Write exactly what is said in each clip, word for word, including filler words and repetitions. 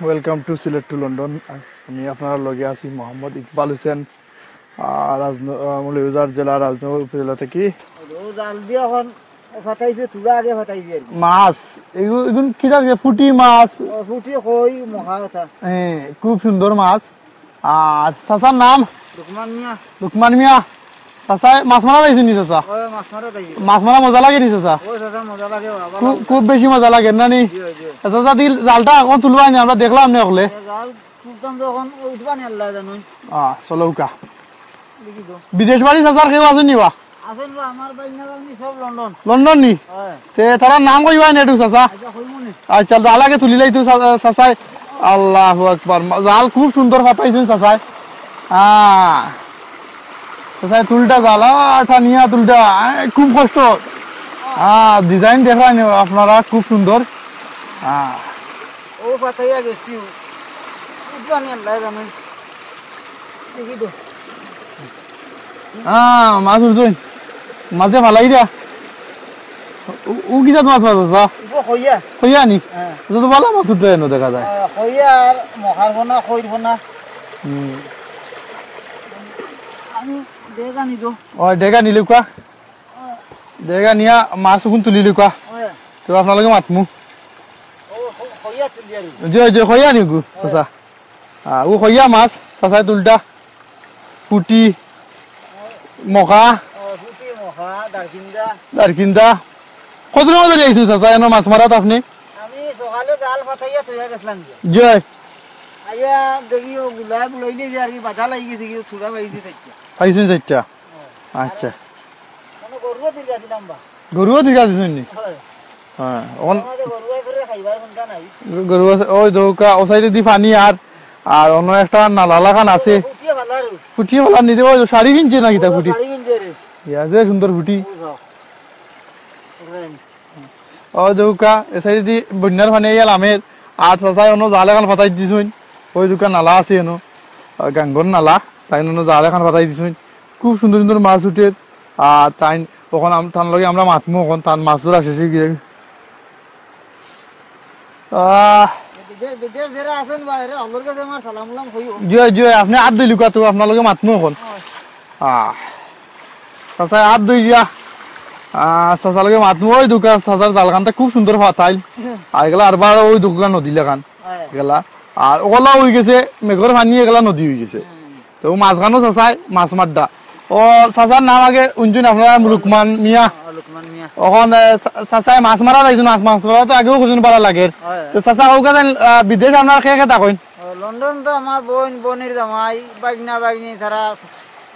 Welcome to Sylhet to London। আমি আপনারার লগে আছি মোহাম্মদ ইকবাল হোসেন, আহ, রাজন-, আহ, মৌলভীবাজার জেলা, রাজনগর উপজেলা থাকি। ও জাল দিয়া অখন ফাতাইছে, থুড়া আগে ফাতাইছে আর কি। মাছ, এগু-, এগুন কি জাত? পুঁটি মাছ। ও, পুঁটি কই, মখা কথা। হ্যাঁ, খুব সুন্দর মাছ। আর চাচার নাম? লুকমান মিয়া। লুকমান মিয়া। চাচায় মাছ মারা যাইছইন নি চাচা? ওই মাছ মারা যাই। মাছ মারা মজা লাগে নি চাচা? ওই চাচা মজা লাগে, বাবা। খুব, খুব বেশি মজা লাগে না নি? জি, জি। এ চাচা, দিল জালটা অখন তুলবায় নি, আমরা দেখলাম নি অকলে। এ জাল তুলতাম যখন, ও উঠবা নি আল্লাহ জানইন। আহ, চলো উকা। দেখি তো। বিদেশ বাড়ি চাচার কেউ আছইন নি বা? আছইন বা, আমার ভাগনা ভাগনি সব লন্ডন। লন্ডন নি? হ্যাঁ। তে তারার নাম কইবায় নি একটু চাচা? আচ্ছা, কইমু নি। আচ্ছা, জাল আগে তুলিলাই তো চা-, চাচায়। আল্লাহু আকবার। মা-, জাল খুব সুন্দর ফাতাইছইন চাচায়। আহ। চাচায় তুলটা জাল, আহ, টানিয়া তুলটা, আহ, খুব কষ্ট। আহ, design দেখরা নি আপনারা, খুব সুন্দর। আহ। ও ফাতাইয়া গেছি। উঠবা নি আল্লাহ জানইন। দেখি তো। আহ, মাছ উঠছইন। মাঝে ফালাই দিয়া। ও, ও কি জাত মাছ, মাছ আছে? ইগু কইয়া। কইয়া নি? হ্যাঁ। এটা তো ভালা মাছ উঠে এনো দেখা যায়। আহ, কইয়া আর মখার পোনা, কইর পোনা। হুম। আমি ডেগা নিতো। ও, ডেগা নিলিউক্কা। ডেগা নিয়া মাছ অখন তুলিলিউক্কা। হ্যাঁ। তো আপনার লগে মাতমু। ও, ক-, কইয়া তুলি আর কি। জি, জি, কইয়া নিগু, চাচা। আহ, ও কইয়া মাছ, চাচায় তুলটা। পুঁটি, মখা। ও, পুঁটি, মখা, দারকিন্দা। দারকিন্দা। কত সময় ধরি আইছইন চাচা, এনো মাছ মারাত আপনে? আমি সকালে জাল ফাতাইয়া থইয়া গেছলাম গিয়া। জি। আইয়া দেখি ও গুলায় বুলাইলে যে আর কি বাধা লাগি গেছে, কি থুড়া পাইছি চাইরটা। পাইছইন চাইরটা? হ্যাঁ। আচ্ছা। কোনো গরুও দিলগা দিলাম বা। গরুও দিলগা দিছইন নি? হয়। হ্যাঁ, অখন আমাদের গরু আছে রে, খাইবার কোনটা নাই। গ-, গরু আছে, ওই দেখউক্কা, ও সাইডে দি পানি আর, আর অন্য একটা নালা লাখান আছে। ফুটিয়ে ভালা আর। ফুটিয়ে ভালা নিতে ওই শাড়ি কিনছে না কিতা ফুটি? শাড়ি কিনছে রে। ইয়া, যে সুন্দর ফুটি। ওই যাও। ওখানে। ওই দেখউক্কা, এ সাইডে দি বন্যার পানি আইয়া লামের, আর চাচায় অন্য জাল এখান ফাতাই দিছইন। ওই দেখউক্কা নালা আছে এনো, আহ, গাঙ্গর নালা, তাইন অন্য জাল এখান ফাতাই দিছইন। খুব সুন্দর সুন্দর মাছ উঠের। আর তাইন অখন আম-, তান লগে আমরা মাতমু অখন, তান মাছ ধরা শেষ অই গিয়া। আহ। বিদেশ, বিদেশ যেরা আছইন বা, এরা অকলর কাছে আমার সালাম উলাম কইও। জি, জি, আপনে আত ধইলিউক্কা তো, আপনার লগে মাতমু অখন। হয়। আহ। চাচায় আত ধইয়া, আহ, চাচার লগে মাতমু, ওই দেখউক্কা, চাচার জালখানটা খুব সুন্দর ফাতাইল। আর এগুলা আরবার ওই দেখউক্কা নদী লাখান। হয়। গেলা। আর ওগুলা অই গেছে, মেঘর পানি এগুলা নদী অই গেছে। হুম। তো মাঝখানো চাচায় মাছ মাররা। ও চাচার নাম আগে হুনছইন আপনারা, লুকমান মিয়া। হ্যাঁ, লুকমান মিয়া। অখন, এ, চা-, চাচায় মাছ মারা যাইছইন, মাছ, মাছ মারা তো আগেও কইছইন ভালা লাগের। হয়। তো চাচা, কউক্কা যেন, আহ, বিদেশ আপনার কে কে থাকইন? ও, লন্ডন তো আমার বইন, বইনর জামাই, ভাগনা, ভাগনি, তারা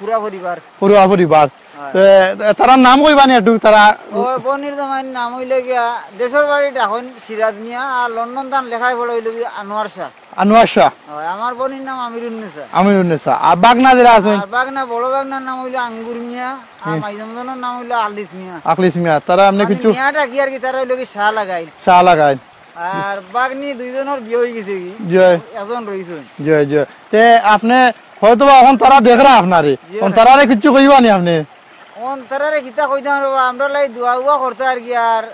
পুরা পরিবার। পুরা পরিবার। হয়। তে, তারার নাম কইবা নি একটু, তারা? ও, বইনর জামাইর নাম অইলো গিয়া, দেশর বাড়ি ডাকইন সিরাজ মিয়া, আর লন্ডন তান লেখায় পড়া অইলো গিয়া আনোয়ার শাহ। আনোয়ার শাহ। হয়, আমার বইনর নাম আমিরুন্নেসা। আমিরুন্নেসা। আর ভাগনা যেরা আছইন? আর ভাগনা, বড় ভাগনার নাম অইলো আঙ্গুর মিয়া, আর হুম। মাইজমজনর নাম অইলো আলিস মিয়া। আখলিস মিয়া। তারা এমনে মানে কিছু মিয়া ডাকি আর কি, তারা অইলো কি শাহ লাগাইল। শাহ লাগাইল। আর ভাগনি দুইজনর বিয়া অই গেছে কি? জি। একজন রইছইন। জি, জি। তে আপনে হয়তো বা অখন তারা দেখরা আপনারে। জি। অখন তারারে কিচ্ছু কইবা নি আপনে? অখন তারারে কিতা কইতাম রে বা, আমরার লাগি দোয়া উয়া করতা আর কি, আর, আর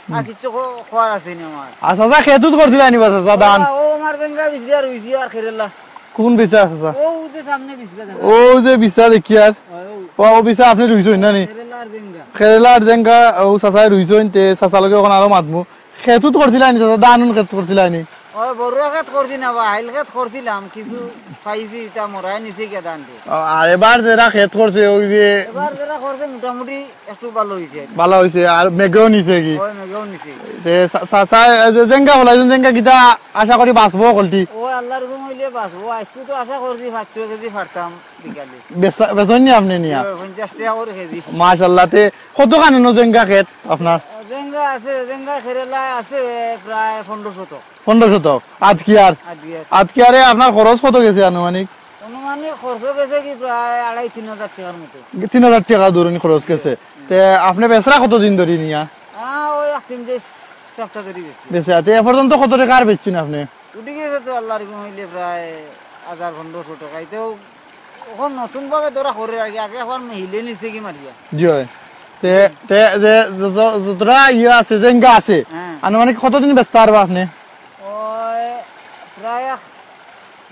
হুম। কিচ্ছু ক-, কওয়ার আছে নি আমার। আচ্ছা, চাচা, খেতুত করছিলা নি বা চাচা ধান? ও, ও আমার জেঙ্গা বিচরা রইছি আর খেরেলা। কোন বিচরা চাচা? ও, ও যে সামনে বিচরা দেখা। ও যে বিচরা দেখি আর। হয়, ও। ও, ও বিচরা আপনে রুইছইন না নি? খেরেলা আর জেঙ্গা। খেরেলা আর জেঙ্গা, ও চাচায় রুইছইন, তে চাচার লগে অখন আরো মাতমু। খেতুত করছিলা নি চাচা? ধান খেত করছিলা নি? ও, বড়ুয়া খেত করছি না বা, হাইল খেত করছিলাম, কিছু পাইছি, ইটা মরায় নিছে গিয়া ধান দি। ও, আর এবার যেরা খেত করছে, ওই যে এবার যেরা করছে মোটামুটি একটু ভালা অইছে। ভালা অইছে, আর মেঘেও নিছে কি? ওই মেঘেও নিছে। তে চা-, চা-, চা-, এই যে জেঙ্গা ফলাইছইন, জেঙ্গা কিতা আশা করি বাঁচবো কলটি? ও আল্লাহর হুকুম অইলে বাঁচবো। আইজকু তো আশা করছি পাঁচ ছয় কেজি পারতাম বিকালে। বেচা-, বেচইন নি আপনে নিয়া? ওই পঞ্চাশ টেকা করি কেজি। মাশাআল্লাহ, তে কতখান অনো জেঙ্গা খেত আপনার? জেঙ্গা আছে, জেঙ্গা খেরেলা আছে প্রায় পনেরো শতক। পনেরো শতক। আতকিয়ার? আতকিয়ার। আতকিয়ারে আপনার খরচ কত গেছে আনুমানিক? আনুমানিক খরচ গেছে কি প্রায় আড়াই তিন হাজার টেকার মতো। তিন হাজার টেকা ধরুন খরচ গেছে। হুম। তে আপনে বেচরা কতদিন ধরি নিয়া? আহ, ওই এক তিন দেড় সপ্তাহ ধরি বেচছি। বেচে, তে এ পর্যন্ত কত টেকা আর বেচছইন আপনে? উঠি গেছে তো আল্লাহর হুকুম অইলে প্রায় হাজার পনেরোশো টেকা। ইতেও অখন নতুন ভাবে ধরা করে আর কি, আগে একবার হিলে নিছে কি মারিয়া। জি অয়। তে, তে যে যত, যতটা ইয়ে আছে, জেঙ্গা আছে, হ্যাঁ। আনুমানিক কতদিন বেচতা পারবা আপনে? ওই প্রায় এক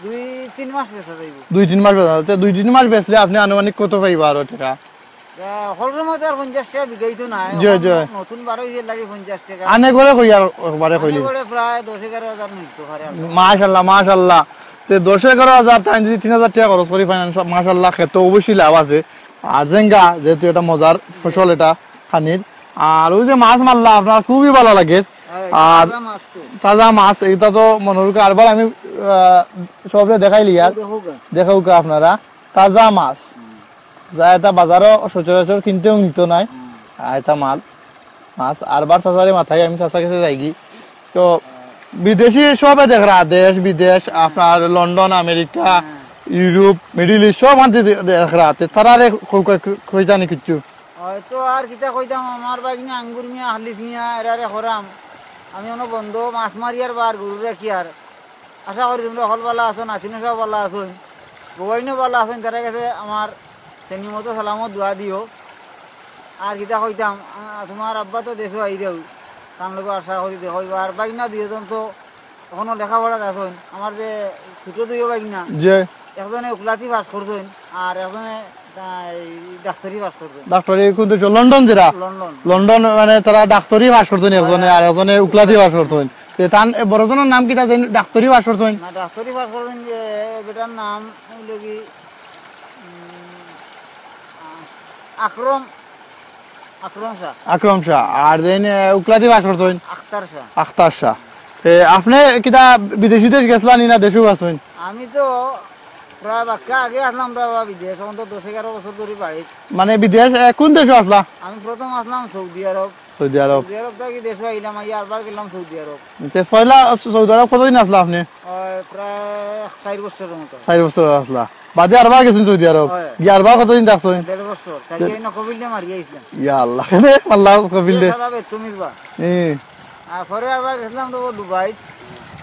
দুই তিন মাস বেচা যাইব। দুই তিন মাস বেচা যাইব। তে দুই তিন মাস বেচলে আপনে আনুমানিক কত পাইবা আরো টেকা? আহ, হকল সময় তো আর পঞ্চাশ টেকা বিকাইতো নায়। জি, এখন জি। নতুন বার অইছে লাগি পঞ্চাশ টেকা। আনে করে কই আর একবারে কইলি। আনে করে প্রায় দশ এগারো হাজার নিতে পারে আর। মাশাআল্লাহ, মাশাআল্লাহ। তে দশ এগারো হাজার, তাইন যদি তিন হাজার টেকা খরচ করি পাইন, মাশাআল্লাহ, খেত অবশ্যই লাভ আছে। আর জেঙ্গা, যেহেতু এটা মজার ফসল এটা খানির। আর ওই যে মাছ মারলা, আপনার খুবই ভালা লাগে। হ্যাঁ, আর তাজা মাছ তো। তাজা মাছ, এটা তো মনে হয় আরবার আমি, আহ, সবরে দেখাইলি আর। দেখো গা। দেখো গা আপনারা, তাজা মাছ। হুম। যা এটা বাজারও সচরাচর কিনতেও নিত নাই। হুম। আর এটা মাল, মাছ। আরবার চাচারে মাথায় আমি চাচা গেছে যাইগি। তো বিদেশি সবে দেখরা, দেশ বিদেশ, আপনার লন্ডন, আমেরিকা, হুম। ইউরোপ, মিডল ইস্ট, সব আনতে দে-, দেখরা। তে তারারে কই-, কই-, কইতানি কিচ্ছু? হয়তো আর কিতা কইতাম, আমার ভাগিনা আঙ্গুর মিয়া, হালিফ মিয়া, এরারে করাম। আমি অনো বন্ধ মাছ মারি আর বার গরু রাখি আর। আশা করি তুমরা হকল ভালা আছো, নাতিন সব ভালা আছো, বউয়াইনও ভালা আছো, তারা গেছে আমার শ্রেণী মতো সালামও দোয়া দিও। আর কিতা কইতাম, আ, তুমার আব্বা তো দেশো আইরাউ, তান লগে আশা করি দেখা অইবো। আর ভাগিনা দুইজন তো অখনো লেখাপড়াত আছইন। আমার যে ছোট দুইও ভাগিনা, জি। একজনে উকলাতি পাস করছইন, আর একজনে তা-, এই ডাক্তারি পাস করছইন। ডাক্তারি কোন দেশো? লন্ডন যেরা? লন্ডন। লন্ডন মানে তারা ডাক্তারি পাস করছইন একজনে, হ্যাঁ। আর একজনে উকলাতি পাস করছইন। তে তান এ বড়জনর নাম কিতা জানি? ডাক্তারি পাস করছইন? না, ডাক্তারি পাস করছইন যে বেটার নাম অইলো কি, উম, আ-, আকরম আকরম শাহ। আকরম শাহ। আর যেন, এ, উকলাতি পাস করছইন? আখতার শাহ। আখতার শাহ। এ, আপনে কিতা বিদেশ বিদেশ গেছলা নি না দেশো আছইন? আমি তো প্রায় বাক্কা আগে আছলাম রে বাবা বিদেশ, অখন তো দশ এগারো বছর ধরি বাড়িত। মানে বিদেশ, এ, কোন দেশো আছলা? আমি প্রথম আছলাম সৌদি আরব। সৌদি আরব। সৌদি আরব থাকি দেশো আইলাম, আইয়া আরবার গেলাম সৌদি আরব। তে পয়লা সৌদি আরব কতদিন আছলা আপনে? ওই প্রায় চাইর বছরর মতো। চাইর বছর আছলা। বাদে আরবার গেছইন সৌদি আরব। হয়। গিয়া আরবার কতদিন থাকছইন? দেড় বছর। থাকি তে- আইনা কবিলরে মারি আইছলাম। ইয়া আল্লাহ, কেনে মারলা কবিলরে? সারা বেতমিজ বা। এ। আর পরে আরবার গেছলাম তো দুবাই।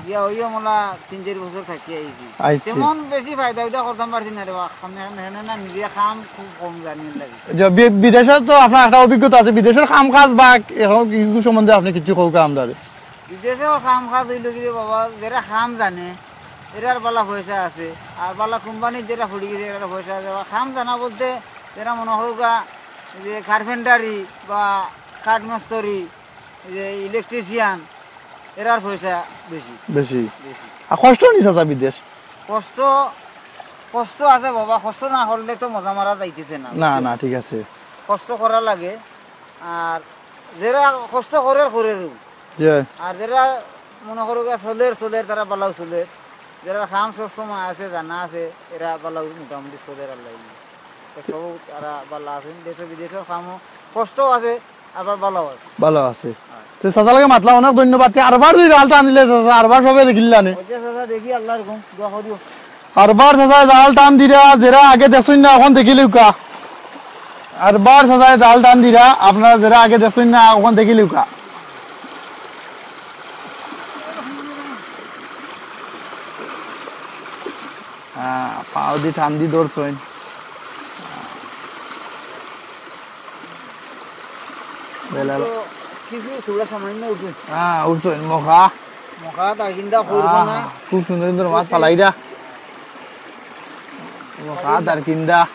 গিয়া অইও মোলা তিন চাইর বছর থাকি আইছি। আইছি। তেমন বেশি ফায়দা উদা করতাম পারছি না রে বা। কামে কামে হেনে না নিজে কাম খুব কম জানি লাগে। যে বি-, বিদেশে তো আপনার একটা অভিজ্ঞতা আছে, বিদেশর কাম কাজ বা এখন কিছু সম্বন্ধে আপনে কিছু কউক্কা আমরারে। বিদেশর কাম কাজ অইলো কি রে বাবা, যেরা কাম জানে, এরার বালা পয়সা আছে, আর বালা কোম্পানিত যেরা পড়ি গেছে, এরার পয়সা আছে। আর কাম জানা বলতে যেরা মনো করউক্কা যে কার্পেন্টারি বা কাঠমিস্ত্রি, যে ইলেকট্রিশিয়ান, এরার পয়সা বেশি। বেশি। বেশি। আর কষ্ট নি চাচা বিদেশ? কষ্ট, কষ্ট আছে বাবা, কষ্ট না করলে তো মজা মারা যাইতেছে না, না, বুঝছো? না, ঠিক আছে। কষ্ট করা লাগে, আর যেরা কষ্ট করের, করেরউ। জি। আর যেরা মনো করউক্কা চলের, চলের, তারা বালাউ চলের। যেরা কাম সব সময় আছে, জানা আছে, এরা বালাউ মোটামুটি চলের আল্লাহ। তো সব তারা বালা আছইন। দেশো বিদেশো কামও কষ্ট আছে, আবার বালাউ আছে। বালা আছে। হ্যাঁ। তো চাচার লগে মাতলাম, অনেক ধন্যবাদ। তে আরবার যদি জাল টান দিলে চাচা, আরবার সবে দেখিলা নি। ওই যে চাচা দেখি আল্লাহর হুকুম, দোয়া করিও। আরবার চাচা জাল টান দিরা, যেরা আগে দেখছইন না, অখন দেখিলিউক্কা। আরবার চাচা জাল টান দিরা, আপনারা যেরা আগে দেখছইন না, অখন দেখিলিউক্কা। হ্যাঁ, পাও দি টান দি ধরছইন। বেলাল। তো কিছু থুড়া সামান্য উঠছে। হ্যাঁ, উঠছইন, মখা। মখা, দারকিন্দা, কইরবা না। আহ, খুব সুন্দর সুন্দর মাছ ফালাইরা। মখা, দারকিন্দা।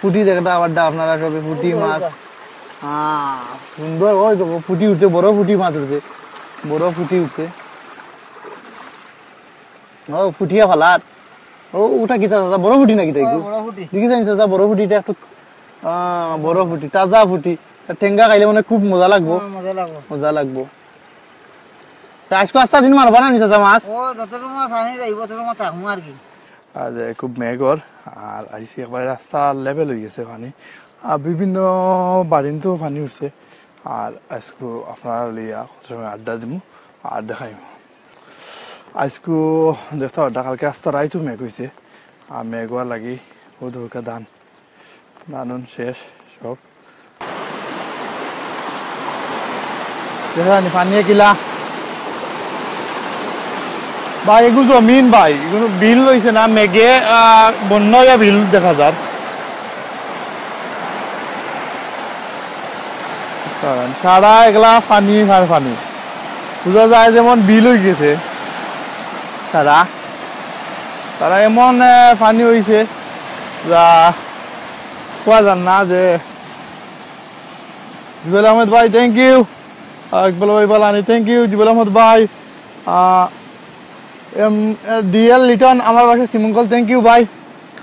পুটি দেখতা পারতা আপনারা সবে, পুটি মাছ। হ্যাঁ, সুন্দর, ওই দেখো, পুটি উঠছে, বড় পুটি মাছ উঠছে। বড় পুটি উঠছে। ও, পুটিয়া ফালার। ও, ওটা কিতা চাচা? বড় পুটি নাকি তাই? হ্যাঁ, বড় পুটি। দেখি চাইন চাচা, বড় পুটিটা একটু, আহ, বড় পুটি, তাজা পুটি। তা টেঙ্গা খাইলে মানে খুব মজা লাগবো। হ্যাঁ, মজা লাগবো। মজা লাগবো। তা আইজকু আস্তা দিন মারবা না নি চাচা মাছ? ও, যত সময় পানি যাইব, তত সময় থাকমু আর কি। আজ, এ, খুব মেঘ অর, আর আইছি একবারে রাস্তা level অই গেছে পানি। আর বিভিন্ন বাড়িন তো পানি উঠছে। আর আইজকু আপনারা লইয়া কত সময় আড্ডা দিমু আর দেখাইমু। আইজকু দেখতা পারতা, কালকে আস্তা রাইতও মেঘ অইছে, আর মেঘ অওয়ার লাগি ও দৌকা ধান, ধান উন শেষ সব। দেখরা নি পানিয়ে কিলা? ভাই, এগু জমিন ভাই, এগু বিল অইছে না, মেঘে, আহ, বন্যা অইয়া বিল দেখা যার। কারণ সারা এগলা পানি আর পানি, বুঝা যায় যেমন বিল অই গেছে। তারা, তারা এমন, আহ, পানি অইছে যা কওয়া যার না। যে জুবেল আহমদ ভাই, thank you। আহ, ইকবাল ভাই বালানি, thank you। জুবেল আহমদ ভাই, আহ, এম, আহ, ডি এল লিটন, আমার বাসা শ্রীমঙ্গল, thank you ভাই।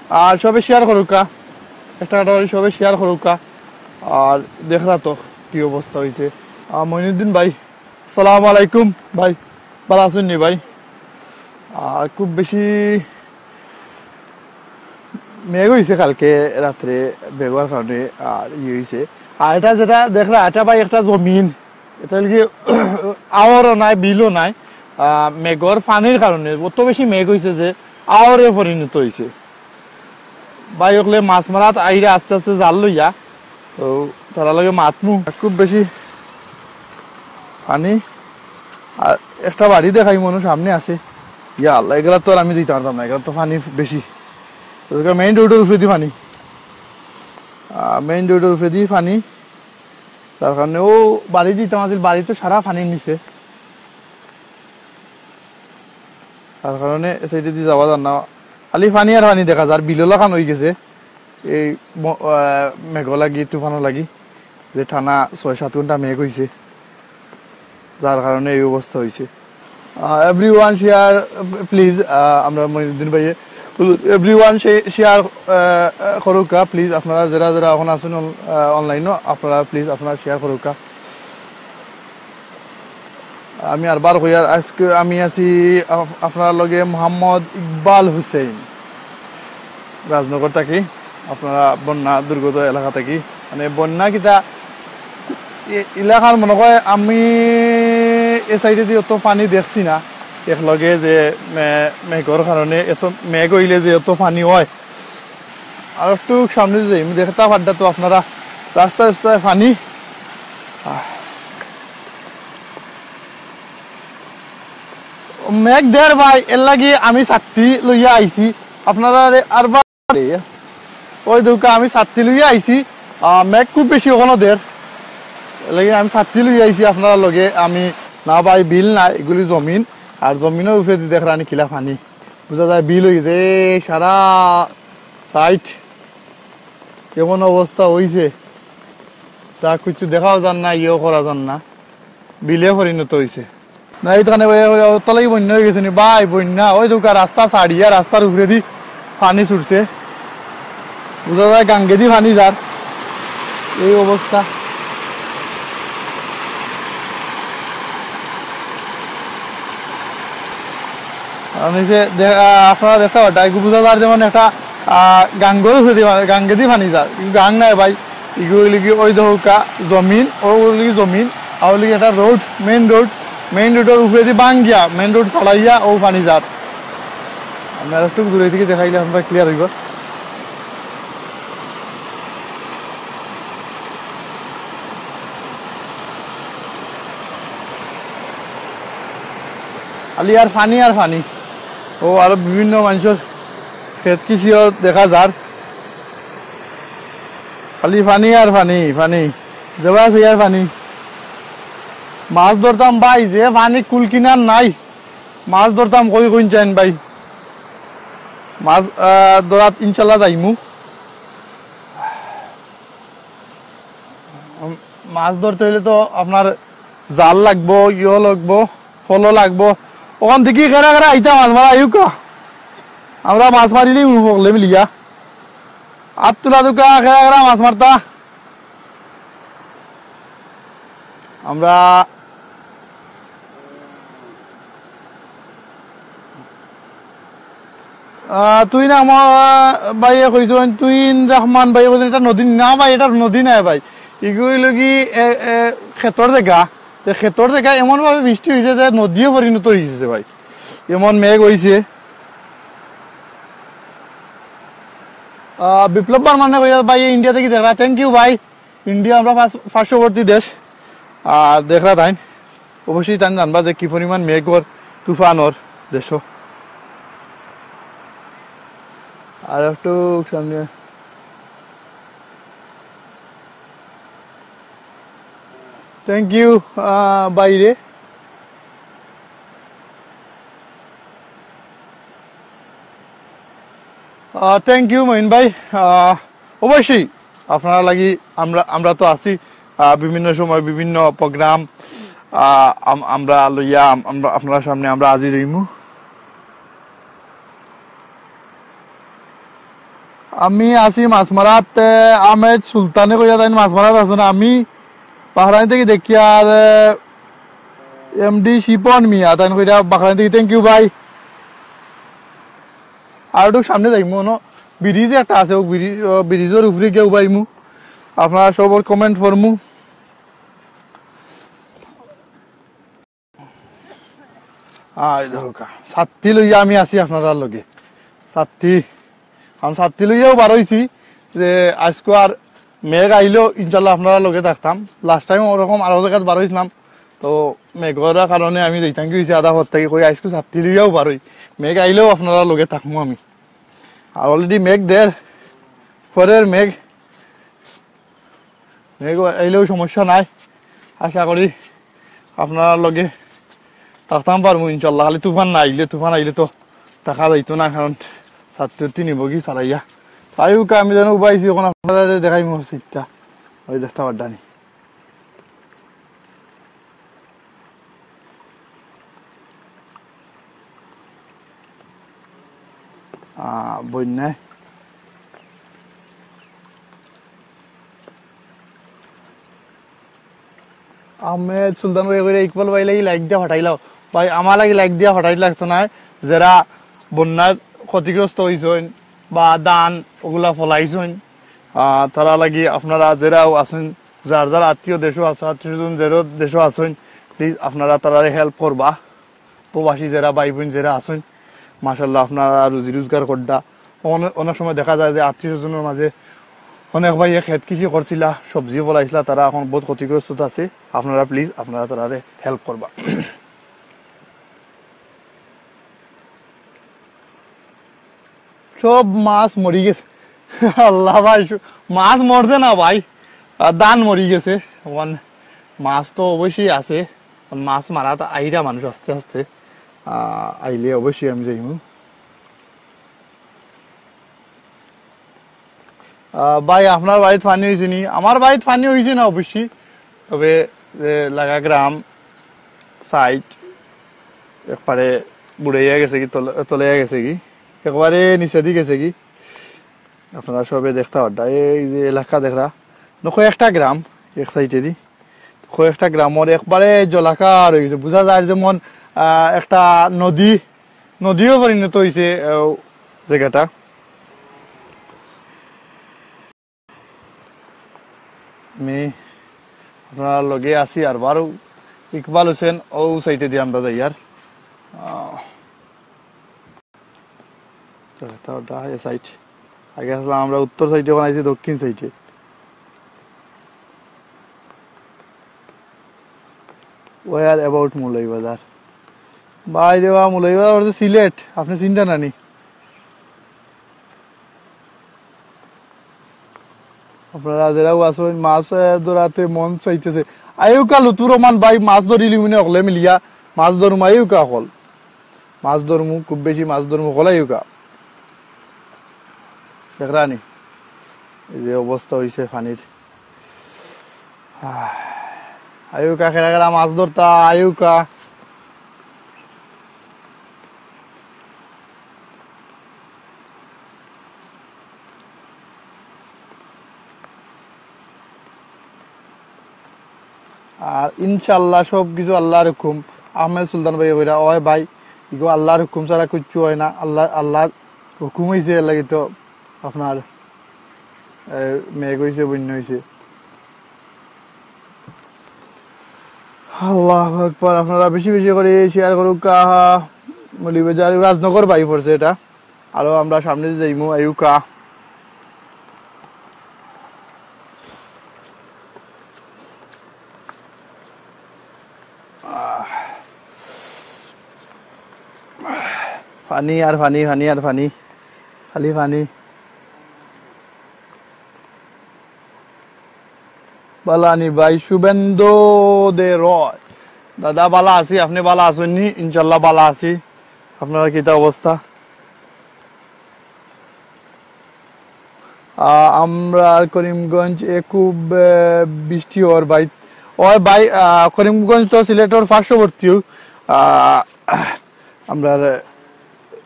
আর সবে share করুক্কা, একটা একটা করে সবে share করুক্কা। আর দেখরা তো কি অবস্থা অইছে। আহ, মঈনুদ্দিন ভাই, আসসালামু আলাইকুম ভাই, ভালা আছইন নি ভাই? আর খুব বেশি মেঘ অইছে কালকে রাত্রে, মেঘর কারণে আর ইয়ে অইছে। আর এটা যেটা দেখরা, এটা ভাই একটা জমিন, এটা কি আওরও নাই, বিলও নাই। আহ, মেঘর পানির কারণে অত বেশি মেঘ অইছে যে আওরে পরিণত অইছে। ভাই অকলে মাছ মারাত আইরা আস্তে আস্তে জাল লইয়া, তো তারার লগে মাতমু। খুব বেশি পানি। আর একটা বাড়ি দেখাই মনো সামনে আছে। ইয়া আল্লাহ, এগুলা তো আর আমি যাইতাম পারতাম না, এগুলা তো পানি বেশি। তো মেইন রোডর উপরেদি পানি, মেইন রোডর উপরেদি পানি, যার কারণে অউ বাড়ি দিতাম আছিল, বাড়ি তো সারা পানির নিচে। তার কারণে এ সাইডেদি যাওয়া যার না, খালি পানি আর পানি দেখা যার, বিলর লাখান অইগেছে এই ম-, আহ, মেঘর লাগি, তুফানর লাগি, যে টানা ছয় সাত ঘন্টা মেঘ অইছে, যার কারণে এই অবস্থা অইছে। আহ, everyone share, please, আহ, আমরা মঈনুদ্দিন ভাইয়ে, everyone share, আহ, আহ, করুক্কা, please, আপনারা যেরা যেরা অখন আছইন অন-, আহ, online-ও, আপনারা please আপনারা share করুক্কা। আমি আরবার কইয়ার, আজকে আমি আছি আপ-, আপনার লগে মোহাম্মদ ইকবাল হুসেন, রাজনগর থাকি। আপনারা বন্যা দুর্গত এলাকা থাকি, মানে, বন্যা কিতা এ-, এলাকার মনে হয় আমি এ সাইডেদি অত পানি দেখছি না। এক লগে যে মে-, মেঘর কারণে এত মেঘ অইলে যে অত পানি হয়, আর একটু সামনে যাই, আমি দেখতা পাররা তো আপনারা রাস্তায় রাস্তায় পানি। আহ। মেঘ দের ভাই, এর লাগি আমি ছাতি লইয়া আইছি। আপনারা রে-, আর বা-, ওই দেখউক্কা আমি ছাতি লইয়া আইছি। আহ, মেঘ খুব বেশি অখনো দের, এর লাগি আমি ছাতি লইয়া আইছি আপনারার লগে। আমি, না ভাই, বিল না, এগুলি জমিন। আর জমিনর উপরেদি দেখরা নি কিলা পানি, বুঝা যায় বিল অইগেছে। এই সারা সাইড এমন অবস্থা অইছে, তা কিচ্ছু দেখাও যার না, ইয়েও করা যার না, বিলে পরিণত অইছে। না, এই দোকানে ভাই, ওই তলাই বন্যা অইগেছে নি ভাই, বন্যা। ওই দেখউক্কা রাস্তা ছাড়িয়া রাস্তার উপরেদি পানি ছুটছে, বুঝা যায় গাঙ্গেদি পানি যার, এই অবস্থা। আর নিচে দে-, আহ, আপনারা দেখতা পাররা, ইগু বুঝা যার যেমন একটা, আহ, গাঙ্গর উপরেদি, গাঙ্গেদি পানি যার। ইগু গাং নায় ভাই, ইগু অইলো কি ওই দেখউক্কা জমিন, ও অইলো কি জমিন, আর অইলো কি একটা রোড, মেইন রোড, মেইন রোডর উপরেদি ভাঙ্গিয়া, মেইন রোড ফালাইয়া ও পানি যার। আমি আর একটু দূরে থাকি দেখাইলে আপনারা clear অইবো। খালি আর পানি আর পানি। ও আরো বিভিন্ন মানষর খেত কৃষিও দেখা যার। খালি পানি আর পানি, পানি। যেবায় চাই আর পানি। মাছ ধরতাম ভাই, যে পানি কুল কিনার নাই। মাছ ধরতাম কই কইন চাইন ভাই। মাছ, আহ, ধরাত ইনশাল্লাহ যাইমু। উম, মাছ ধরতে অইলে তো আপনার জাল লাগবো, ইয়ো লাগবো, ফলো লাগবো। অখান থাকি কেরা কেরা আইতা মাছ মারা, আইউক্কা। আমরা মাছ মারি নিমু হকলে মিলিয়া। আত তুলা দেউক্কা, কেরা কেরা মাছ মারতা। আমরা, আহ, তুইন আমার ভাইয়ে কইছইন, তুইন রহমান ভাইয়ে কইছইন, এটা নদী না ভাই, এটা নদী নায় ভাই। ইগু অইলো কি, এ, এ, খেতর জাগা। তে খেতর জাগা এমন ভাবে বৃষ্টি অইছে যে নদীও পরিণত অইগেছে ভাই। এমন মেঘ অইছে। আহ, বিপ্লব বর্মনে কইরা ভাই, ইন্ডিয়া থাকি দেখরা, thank you ভাই। ইন্ডিয়া আমরা পার্শ-, পার্শ্ববর্তী দেশ। আর দেখরা তাইন, অবশ্যই তাইন জানবা যে কি পরিমাণ মেঘ অর, তুফান অর দেশো। আর একটু সামনে। Thank you, আহ, বাইরে। থ্যাংক ইউ মহিন ভাই। আহ, অবশ্যই আপনারা লাগি আমরা আমরা তো আছি, আহ, বিভিন্ন সময় বিভিন্ন প্রোগ্রাম আমরা লইয়া আম- আমরা আপনার সামনে আমরা হাজির হইমু। আমি আছি মাছ মারাত। আহমেদ সুলতানে কইয়া তাইন মাছ মারাত আছে না, আমি বাহরাইন থেকে দেখি। আর এমডি শিপন মিয়া তাইন কইরা বাহরাইন থেকে, থ্যাংক ইউ ভাই। আর একটু সামনে যাইমু, অনো ব্রিজ একটা আছে, ও ব্রিজের উপরে গিয়া উবাইমু। আপনারা সবর কমেন্ট পড়মু। আয় দেখো কা, ছাত্তি লইয়া আমি আছি আপনারার লগে। ছাত্তি, আমি ছাত্তি লইয়াও বার হইছি যে আজকে আর মেঘ আইলেও ইনশাল্লাহ আপনারার লগে থাকতাম। লাস্ট টাইম ওরকম আরো জায়গাত বার হইছিলাম, তো মেঘর কারণে আমি যাইতাম কি হইছে আধা পথ থেকে কই আজকে ছাত্তি লইয়াও বার হই, মেঘ আইলেও আপনারার লগে থাকমু আমি। আর অলরেডি মেঘ দের পরের মেঘ, মেঘ আইলেও সমস্যা নাই। আশা করি আপনারার লগে থাকতাম পারমু ইনশাল্লাহ। খালি তুফান না আইলে, তুফান আইলে তো থাকা যাইতো না, কারণ ছাত্রী নিব কি চালাইয়া। তাই হোক, আমি যেন উবাইছি, এখন আপনারা দেখাইমু সিটটা, ওই দেখতে পারডানি। আহ, বন্যায় আহমেদ সুলতান ভাই কইরা ইকবাল ভাই লাগি লাইক দিয়া ফাটাইলাও। ভাই, আমার লাগি লাইক দিয়া ফাটাই লাগতো না। যারা বন্যায় ক্ষতিগ্রস্ত হইছইন বা ধান ওগুলা ফলাইছইন, আহ, তারা লাগি আপনারা যারাও আছইন, যার যার আত্মীয় দেশও আছে, আত্মীয় স্বজন যারা দেশও আছইন, প্লিজ আপনারা তারারে হেল্প করবা। প্রবাসী যারা ভাই বোন যারা আছইন, মাশাল্লাহ আপনারা রুজি রোজগার করডা। অনে-, অনেক সময় দেখা যায় যে আত্মীয় স্বজনের মাঝে অনেক ভাইয়ে খেত কৃষি করছিলা, সবজি ফলাইছিলা, তারা এখন বহুত ক্ষতিগ্রস্ত আছে। আপনারা প্লিজ আপনারা তারারে হেল্প করবা। সব মাছ মরি গেছে। আল্লাহ ভাই, সু- মাছ মরছে না ভাই, আর ধান মরি গেছে। এখন মাছ তো অবশ্যই আছে, এখন মাছ মারাত আইরা মানুষ আস্তে আস্তে, আহ, আইলে অবশ্যই আমি যাইমু। আহ, ভাই, আপনার বাড়িত পানি হইছে নি? আমার বাড়িত পানি হইছে না অবশ্যই, তবে যে লাগা গ্রাম সাইড একবারে বুড়াইয়া গেছে কি, তলে-, তলাইয়া গেছে কি, একবারে নিচেদি গেছে কি। আপনারা সবে দেখতা পাররা, এই যে এলাকা দেখরা, নকয় একটা গ্রাম এক সাইডেদি, কয়েকটা গ্রামর একবারে জলাকার হয়ে গেছে, বুঝা যায় যেমন, আহ, একটা নদী, নদীও পরিণত হইছে, আহ, জায়গাটা। আমি আপনার লগে আছি আর বারো ইকবাল হোসেন, ও সাইডেদি আমরা যাই আর, আহ, তো এটা ওটা এ সাইড। আগে আসলাম আমরা উত্তর সাইডে, এখন আইছি দক্ষিণ সাইডে। Where about মুলই বাজার? বাইরে বা মুলই বাজার হচ্ছে সিলেট, আপনি চিনটা নানি? আপনারা যেরাও আছইন, মাছ, আহ, ধরাতে মন চাইতেছে। আইউকা লুতুর রহমান ভাই, মাছ ধরিলি মনে হকলে মিলিয়া, মাছ ধরুম আইউকা হকল। মাছ ধরমু, খুব বেশি মাছ ধরমু, হকল আইউকা। দেখরানি, এই যে অবস্থা হইছে পানির। আহ, আইউকা, খেলা খেলা মাছ ধরতা, আইউকা। আর ইনশাআল্লাহ সব কিছু আল্লাহর হুকুম। আহমেদ সুলতান ভাই কইরা, "ওই ভাই, ইগো আল্লাহর হুকুম ছাড়া কিচ্ছু হয় না, আল্লাহ, আল্লাহর হুকুম হইছে, এর লাগি তো আপনার, এ, মেঘ হইছে, বন্যা হইছে।" আল্লাহু আকবার। আপনারা বেশি বেশি করে শেয়ার করুক্কা। মৌলভীবাজার রাজনগর বাই পড়ছে এটা। আরো আমরা সামনে যাইমু, আইউকা। আহ। পানি আর পানি, পানি আর পানি, খালি পানি। বালানি ভাই শুভেন্দু দে রয়। দাদা, বালা আছি, আপনি বালা আছইন নি? ইনশাল্লাহ বালা আছি। আপনারা কিতা অবস্থা? আহ, আমরার করিমগঞ্জ এ খুব, আহ, বৃষ্টি অর ভাই। অয় ভাই, আহ, করিমগঞ্জ তো সিলেটর পার্শ্ববর্তী। আহ, আমরার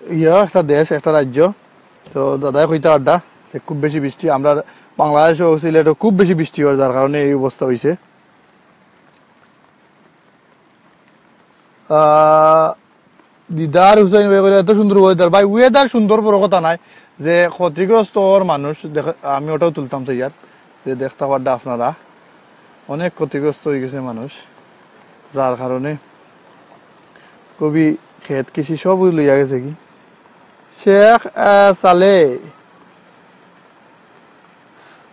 ইয়া একটা দেশ, একটা রাজ্য। তো দাদায় কইতা আড্ডা যে খুব বেশি বৃষ্টি। আমরার বাংলাদেশও সিলেটও খুব বেশি বৃষ্টি অর, যার কারণে এই অবস্থা অইছে। আহ, দিদার হুসাইন ভাই কইরা, "এত সুন্দর weather।" ভাই, weather সুন্দর বড় কথা নায়, যে ক্ষতিগ্রস্ত অর মানুষ, দেখ-, আমি ওটাও তুলতাম চাইয়ার, যে দেখতা পাররা আপনারা, অনেক ক্ষতিগ্রস্ত অইগেছে মানুষ, যার কারণে খুবই ক্ষেত কৃষি সব লইয়া গেছে কি। শেখ, আহ, সালে,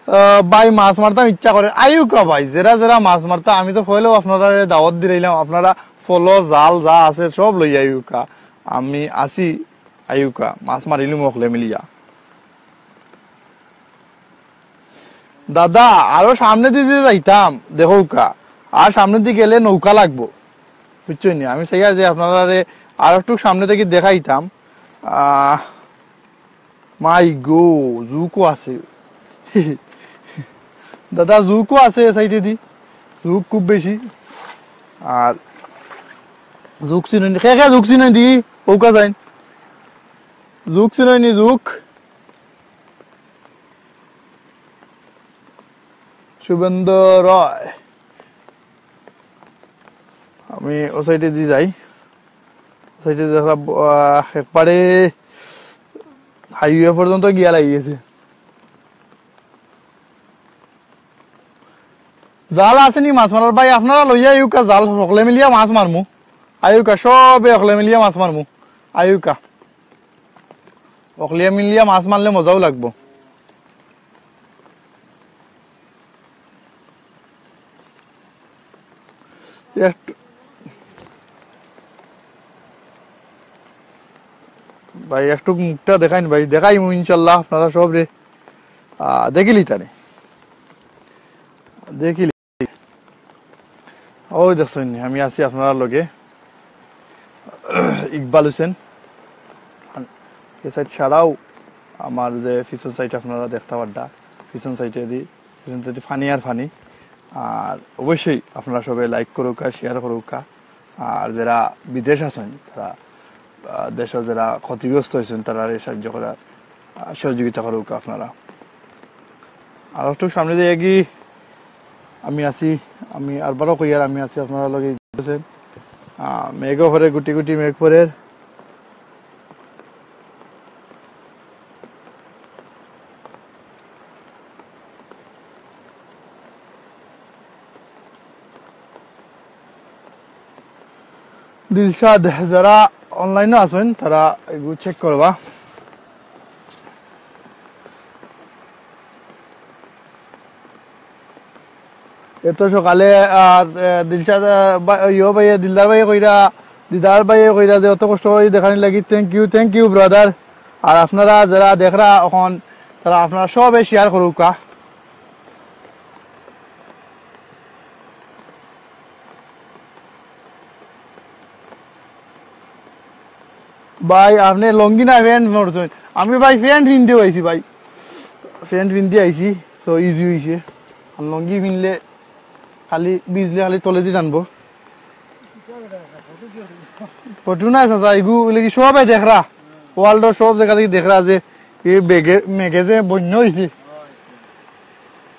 আহ, ভাই, মাছ মারতাম ইচ্ছা করে। আইউক্কা ভাই, যেরা যেরা মাছ মারতা, আমি তো পয়লাউ আপনারারে দাওয়াত দিলাইলাম, আপনারা ফলো, জাল যা আছে সব লইয়া আইউক্কা। আমি আছি, আইউক্কা, মাছ মারিলিমু অকলে মিলিয়া। দাদা, আরো সামনেদি যে যাইতাম, দেখউক্কা, আর সামনেদি গেলে নৌকা লাগবো, বুঝছইন নি? আমি চাইয়ার যে আপনারারে আর একটু সামনে থাকি দেখাইতাম। আহ, মাই গো, জুকও আছে। দাদা, জুকও আছে এ সাইডেদি, জুক খুব বেশি। আর জুক চিনইন নি? কে কে জুক চিনইন দি? অউক্কা যাইন। জুক চিনইন নি, জুক? শুভেন্দু রয়। আমি ও সাইডেদি যাই। ও সাইডেদি দেখরা, আহ, একবারে হাইওয়ে পর্যন্ত গিয়া লাগি গেছে। জাল আছে নি মাছ মারার? ভাই, আপনারা লইয়া আইউক্কা জাল, অকলে মিলিয়া মাছ মারমু। আইউক্কা, সবে অকলে মিলিয়া মাছ মারমু। আইউক্কা। অকলে মিলিয়া মাছ মারলে মজাও লাগবো। একটু, ভাই, একটু মুখটা দেখাইন ভাই, দেখাইমু ইনশাল্লাহ আপনারা সবরে, আহ, দেখিলিতা নে, দেখিলি। ওই দেখছইন নি, আমি আছি আপনারার লগে, ইকবাল হোসেন। এ সাইড ছাড়াও আমার যে পিছন সাইডে আপনারা দেখতা পাররা, পিছন সাইডেদি, পিছন সাইডে ফানি আর ফানি। আর অবশ্যই আপনারা সবে like করউক্কা, share করউক্কা। আর যেরা বিদেশ আছইন, তারা, আহ, দেশো যেরা ক্ষতিগ্রস্ত অইছইন, তারারে সাহায্য করার, আহ, সহযোগিতা করউক্কা আপনারা। আর একটু সামনেদি এগি আমি আছি, আমি আরবারও কইয়ার আমি আছি আপনারার লগে। আহ, মেঘও পড়ের, গুটি গুটি মেঘ পড়ের। দিলশাদ, যেরা online-ও আছইন, তারা এগু check করবা। এত সকালে, আহ, এ, দিলশাদ, আহ, বা-, ইয়ো ভাইয়ে, দিলদার ভাইয়ে কইরা, দিদার ভাইয়ে কইরা যে অত কষ্ট করি দেখানির লাগি, thank you, thank you brother। আর আপনারা যেরা দেখরা অখন, তারা আপনারা সবে share করউক্কা। ভাই, আপনে লুঙ্গি না pant পরছইন? আমি ভাই pant পিন্দিউ আইছি ভাই, pant পিন্দি আইছি, so easy অইছে। আর লুঙ্গি পিনলে খালি ভিজলে খালি তলেদি টানবো। ফটো না চাচা, এগু অইলে কি সবে দেখরা, world-র সব জাগা থাকি দেখরা যে এই বেগে, মেঘে যে বন্যা অইছে।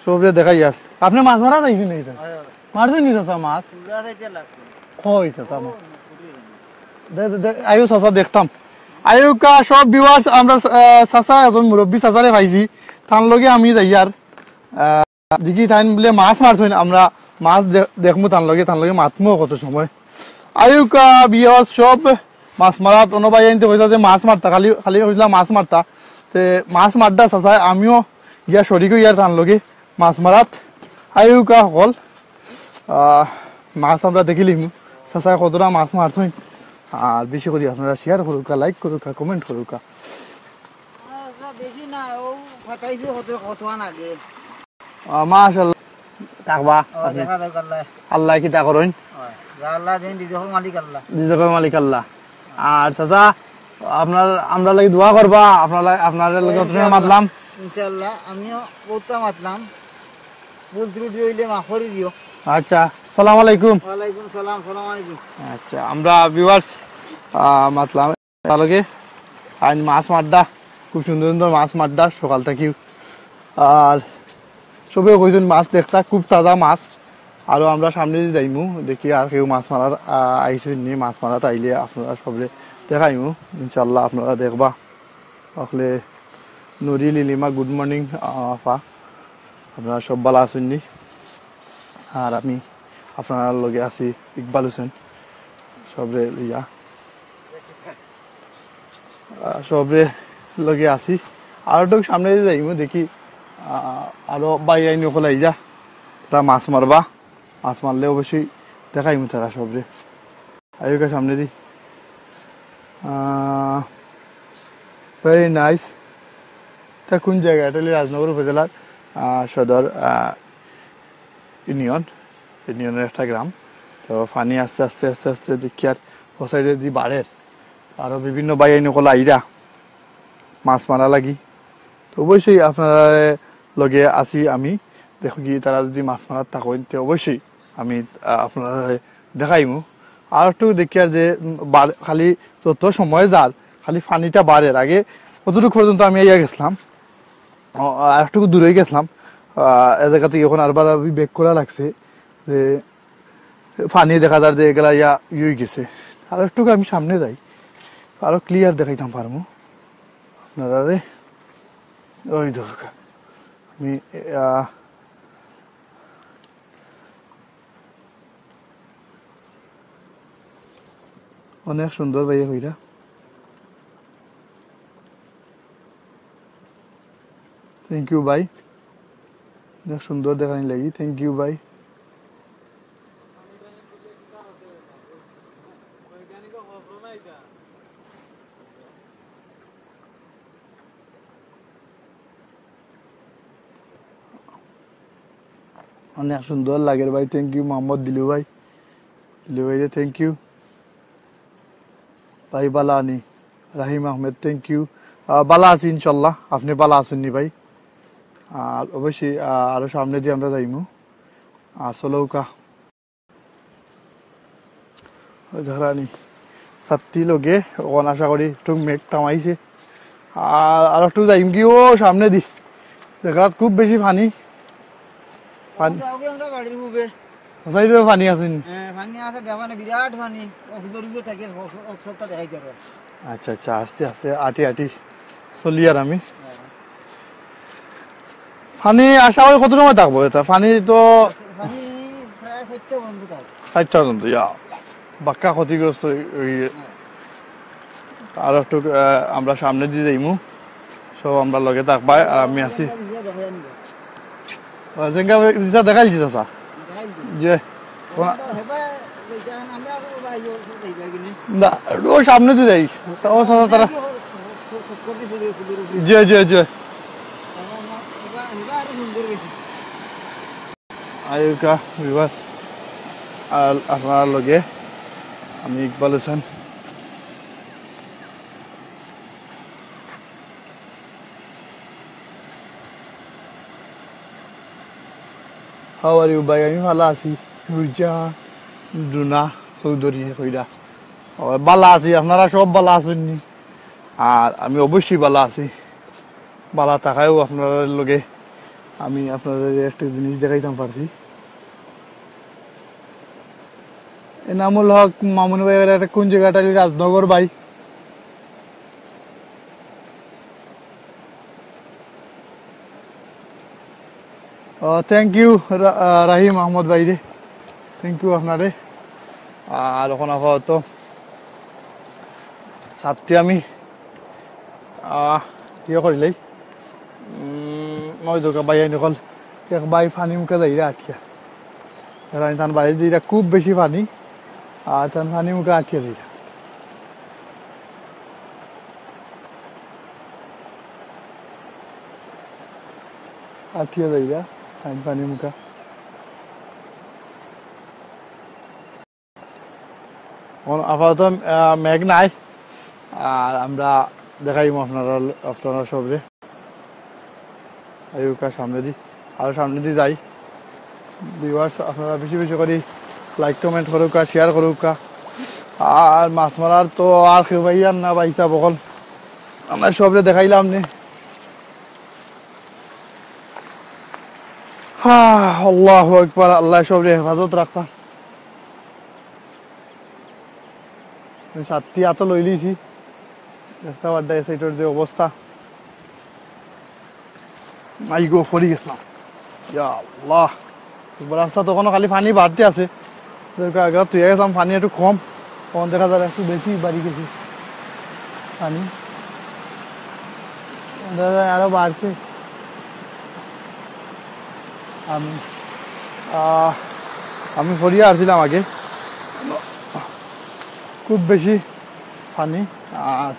সবরে দেখাইয়ার। আপনে মাছ মারাত আইছইন নি ইটা? মারছইন নি চাচা মাছ? কই চাচা মাছ? দে, দে, দে, আইও চাচা দেখতাম। আইউক্কা সব viewers, আমরা, আহ, চাচা একজন মুরব্বি চাচারে পাইছি। তান লগে আমি যাইয়ার। আহ, দেখি তাইন বুলে মাছ মারছইন, আমরা মাছ দে-, দেখমু তান লগে, তান লগে মাতমু কত সময়। আইউক্কা viewers সব মাছ মারাত, অনো ভাইয়াইন্তে কইতা যে মাছ মারতা, খালি, খালি কইছিলা মাছ মারতা। তে মাছ মাররা চাচায়, আমিও গিয়া শরিক অইয়ার তান লগে মাছ মারাত। আইউক্কা হকল, আহ, মাছ আমরা দেখিলিমু, চাচায় কতটা মাছ মারছইন। আর বেশি করি আপনারা share করউক্কা, like করউক্কা, comment করউক্কা। আহ, বেশি না, ও ফাটাইছে কত, কত আন আগে। আহ, মাশাআল্লাহ। থাকবা ও, আপনে। দেখা যাক আল্লাহ। আল্লায় কিতা করইন? ও, যা আল্লাহ দেইন, রিজিকর মালিক আল্লাহ। রিজিকর মালিক আল্লাহ। আর চাচা, আপনার, আমরার লাগি দোয়া করবা, আপনার লা-, আপনার লগে অত সময় মাতলাম। ইনশাআল্লাহ, আমিও বউততা মাতলাম, ভুল ত্রুটি অইলে মাফ করি দিও। আচ্ছা, সালাম আলাইকুম। ওয়ালাইকুম সালাম, সালাম আলাইকুম। আচ্ছা, আমরা ভিউয়ার্স, আহ, মাতলাম তার লগে, আইন মাছ মারদা, খুব সুন্দর সুন্দর মাছ মারদা সকাল থাকিউ। আর সবে কইছইন মাছ দেখতা, খুব তাজা মাছ। আরো আমরা সামনেদি যাইমু, দেখি আর কেউ মাছ মারার, আহ, আইছইন নি, মাছ মারাত আইলে আপনারা সবরে দেখাইমু, ইনশাআল্লাহ আপনারা দেখবা। আসলে নুরি লিলিমা, গুড মর্নিং, আহ, আপা। আপনারা সব ভালা আছইন নি? আর আমি আপনারার লগে আছি ইকবাল হোসেন, সবরে লইয়া। আহ, সবরে লগে আছি। আর একটু সামনে যাইমু, দেখি, আহ, আরো ভাই আইন অকল আইরা, তারা মাছ মারবা, মাছ মারলে অবশ্যই দেখাইমু তারা সবরে। আইউক্কা সামনেদি। আহ, ভেরি নাইস। এটা কোন জায়গা? এটা হলো রাজনগর উপজেলার, আহ, সদর, আহ, ইউনিয়ন, ইউনিয়নের একটা গ্রাম। তো পানি আস্তে আস্তে আস্তে আস্তে দেখি আর ও সাইডেদি বাড়ের। আরো বিভিন্ন ভাই আইন অকল আইরা মাছ মারা লাগি। তো অবশ্যই আপনারার লগে আছি আমি। দেখি তারা যদি মাছ মারাত থাকইন, তে অবশ্যই আমি, আহ, আপনারারে দেখাইমু। আর একটু দেখি আর যে, উম, বার-, খালি যত সময় যার, খালি পানিটা বাড়ের। আগে অতটুকু পর্যন্ত আমি আইয়া গেছিলাম, ও, আর একটু দূরেই গেছিলাম, আহ, এ জায়গা থাকি অখন আরবার আমি ব্যাক করা লাগছে, যে পানি দেখা যার যে এগুলা ইয়া, ইয়ে অই গেছে। আর একটু আমি সামনে যাই, আরো ক্লিয়ার দেখাইতাম পারমু আপনারারে। ওই দেখো, আমি, আহ, অনেক সুন্দর ভাইয়া কইরা। থ্যাংক ইউ ভাই, অনেক সুন্দর দেখানি লাগি। থ্যাংক ইউ ভাই। অনেক সুন্দর লাগের ভাই। থ্যাংক ইউ মোহাম্মদ দিলু ভাই, দিলু ভাই রে থ্যাংক ইউ। ভাই বালা আনি, রাহিম আহমেদ, থ্যাংক ইউ। আহ, বালা আছি ইনশাল্লাহ, আপনি বালা আছইন নি ভাই? আর অবশ্যই, আহ, আরো সামনেদি আমরা যাইমু। আর চলউক্কা। ওই ধরানি ছাতি লগে, অখন আশা করি একটু মেঘ থামাইছে। আর, আর একটু যাইমগি ও সামনেদি। জাগাত খুব বেশি পানি। পানি। যাওগি আমরা বাড়ির পূবে। ও সাইডেও পানি আছে নি? হ্যাঁ, পানি আছে, দেখবা না, বিরাট পানি। ও ভিতরে ভিতরে থাকে, ও, ও সবটা দেখাই যাবে। আচ্ছা, আচ্ছা, আস্তে আস্তে আটি আটি চলি আর আমি। হ্যাঁ। পানি আশা করি কত সময় থাকবো এটা? পানি তো পানি প্রায় চারটা পর্যন্ত থাকবে। চারটা পর্যন্ত, ইয়া, বাক্কা ক্ষতিগ্রস্ত অই-, অই-, হ্যাঁ। আর একটু, আহ, আমরা সামনেদি যাইমু, সব আমরার লগে থাকবা, আর আমি আছি। ভিডিও দেখাই আমি। ও, জেঙ্গা যেটা দেখাইছি চাচা। দেখাইছি। যে, কোন- তো হেবা যাইতা, আমরা আরো ভাই, ও সব যাইবা কিনে। না, ও সামনেদি যাই। ও চাচা তারা। ও সব, সব, সব করে দিছে যে ফুলের উপরে। জি, জি, জি। হেবা, হেবা আরো সুন্দর বেশি। আইউক্কা ভিউয়ার্স, আর আপনারার লগে আমি ইকবাল হোসেন। How are you ভাই? আমি ভালা আছি। রুজা ডুনা চৌধুরী কইরা। ও, ভালা আছি, আপনারা সব ভালা আছইন নি? আর আমি অবশ্যই ভালা আছি। ভালা থাকায়ও আপনারার লগে আমি আপনারারে একটা জিনিস দেখাইতাম পারছি। এনামুল হক মামুন ভাই, এটা কোন জায়গাটা? রাজনগর ভাই। ও, থ্যাংক ইউ, রা-, আহ, রাহিম আহমদ ভাই রে, থ্যাংক ইউ আপনারে। আর অখন আপাতত ছাত্তি আমি, আহ, ইয়ে করিলাই। উম, ওই দেখো ভাই, এই দেখুন, এক ভাই পানি মুখা যাইরা আটকিয়া। এরা তান বাড়ির দিরা খুব বেশি পানি, আর তান পানি মুখা আটকিয়া যাইরা। আটকিয়া যাইরা, তান পানি মুখা। এখন আপাতত, আহ, মেঘ নাই, আর আমরা দেখাইমু আপনারা, আপনারা সবরে। এই উকা সামনেদি, আরো সামনেদি যাই। ভিউয়ার্স, আপনারা বেশি বেশি করি লাইক, কমেন্ট করুক্কা, শেয়ার করুক্কা। আর মাছ মারার তো আর কেউ পাইয়ার না, ভাইসাব অকল। আমরা সবরে দেখাইলাম নি। হা, আল্লাহু আকবার, আল্লায় সবরে হেফাজত রাখতা। আমি ছাতি আতো লইলিছি, দেখতা পাররা এ সাইডর যে অবস্থা। আই গো, পড়ি গেছিলাম। ইয়া আল্লাহ, রাস্তাত অখনো খালি পানি বাড়তে আছে। যেরকম আগে তুই গেছিলাম, পানি একটু কম, অখন দেখা যার একটু বেশি বাড়ি গেছে পানি। দেখা যার আরো বাড়ছে। আমি, আহ, আমি পড়িয়া আসছিলাম আগে, খুব বেশি পানি। আর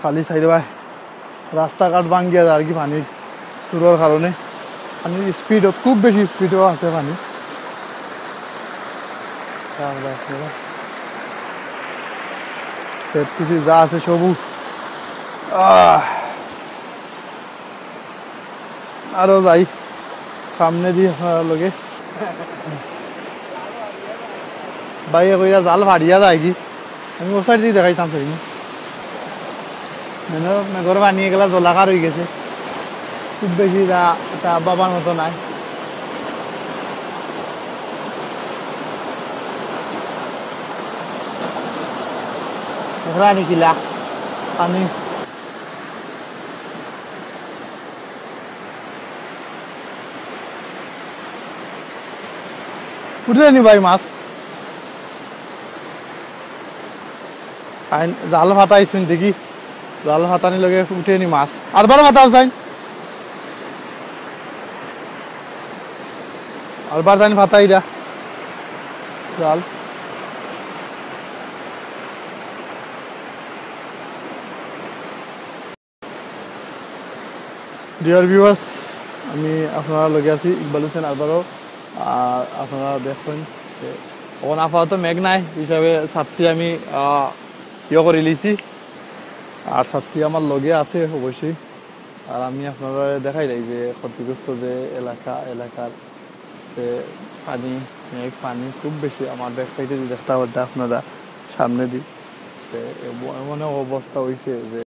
খালি সাইডে ভাই রাস্তাঘাট ভাঙ্গিয়া যায় আর কি, পানির সুরর কারণে। পানির স্পিডও, খুব বেশি স্পিডও আছে পানি। তারপরে আপনারা সব কিছু যা আছে সবু, আহ, আরো যাই সামনেদি আপনারার লগে। ভাইয়ে কইরা জাল ফাড়িয়া যায়গি, আমি ও সাইডদি দেখাইতাম চাইনি। মানে মেঘর পানি এগুলা জলাকার অই গেছে, খুব বেশি তা, তা বাবার মতো নাই। দেখরা নি কিলা পানি। উঠে নি ভাই মাছ। আইন জাল ফাতাইছুন দেখি, জাল ফাতানি লগে উঠে নি মাছ। আরবার ফাতাও চাইন, আরবার জানি ফাতাই দা জাল। ডিয়ার ভিউয়ার্স, আমি আপনারার লগে আছি ইকবাল হোসেন আরবারও। আর আপনারা দেখছেন যে অখন আপাতত মেঘ নাই হিসাবে ছাত্রী আমি, আহ, ইয়ে করি লিছি। আর ছাত্রী আমার লগে আছে অবশ্যই। আর আমি আপনারারে দেখাইলাই যে ক্ষতিগ্রস্ত যে এলাকা, এলাকার যে পানি, মেঘ পানি খুব বেশি। আমার ব্যাক সাইডে যে দেখতা পাররা আপনারা সামনেদি, যে এব-, এমন এক অবস্থা অইছে যে